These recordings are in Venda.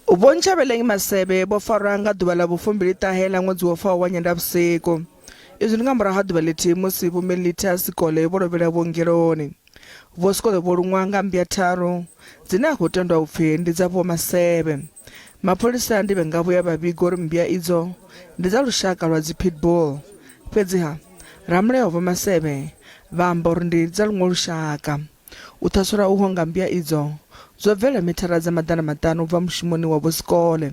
Vho Ntshavheleng Masebe vho farwa nga ḓuvha ḽa vhufumbili-ṱahe ḽa ṅwedzi wo faho wa Nyendavhusiku. Izwi ndi nga murahu ha ḓuvha ḽithihi musi Vho Melita Sikole vho lovhela vhuongeloni. Vho Sikole vho luṅwa nga mmbya tharu dzine ha khou tendwa upfi ndi dza Vho Masebe. Mapholisa ndi vhe nga vhuya vha vhiga uri mmbya idzo ndi dza lushaka lwa dzi pitbull. Fhedziha, ramulayo Vho Masebe vha amba uri ndi dza luṅwe lushaka. U ṱhaselwa uho nga mmbya idzo zwo bvelela mithara dza 500 u bva mushumoni wa Vho Sikole.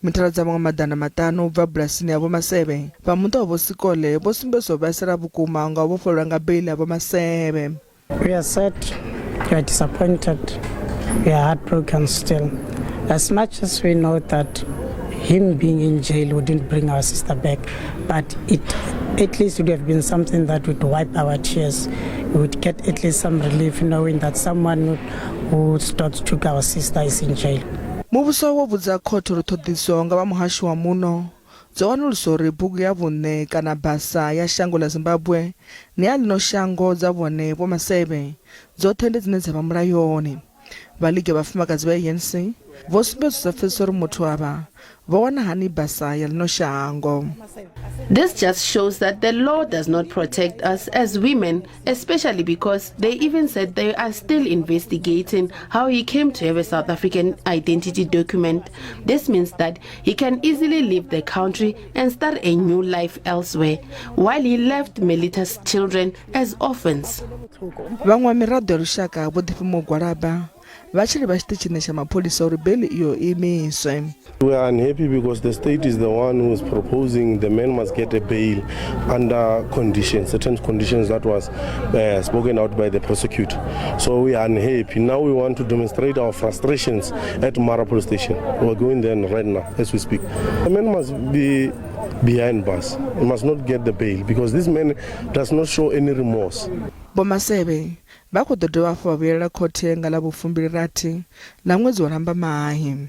Mithara dza maṅwe 500 u bva bulasini ya Vho Masebe, vha muṱa wa Vho Sikole vho sumbedziswa u vhaisala vhukuma nga u vhofhololwa nga beiḽi ha Vho Masebe. We are sad, we are disappointed, we are heartbroken still. As much as we know that him being in jail wouldn't bring our sister back, but it at least would have been something that would wipe our tears. We would get at least some relief knowing that someone who took our sister is in jail. Muvhuso wo vhudza khothe uri ṱhoḓisiso nga vha muhasho wa muno dzo wanulusa uri bugu ya vhuṋe kana basa ya shango ḽa Zimbabwe na ya ḽino shango dza vhone Vho Masebe dzoṱhe ndi dzine dza vha mulayoni. Vha Ligi ya Vhafumakadzi vha ANC vho sumbedza u sa pfesesa uri muthu avha vho wana hani basa ya ḽino shango. This just shows that the law does not protect us as women, especially because they even said they are still investigating how he came to have a South African identity document. This means that he can easily leave the country and start a new life elsewhere, while he left Melita's children as orphans. Vhaṅwe vha miraḓo ya lushaka vho ḓifhima u gwalaba vha tshi livha tshiṱitshini tsha mapholisa uri beiḽi iyo i imiswe. We are unhappy because the state is the one who is proposing the man must get a bail under conditions, certain conditions that was spoken out by the prosecutor. So we are unhappy. Now we want to demonstrate our frustrations at Mara police station. We are going there right now as we speak. The man must be behind bars. He must not get the bail because this man does not show any remorse. Vho Masebe vha khou ḓo dovha hafhu vha vhuyelela khothe nga ḽa vhufumbili rathi ḽa ṅwedzi wa Lambamai.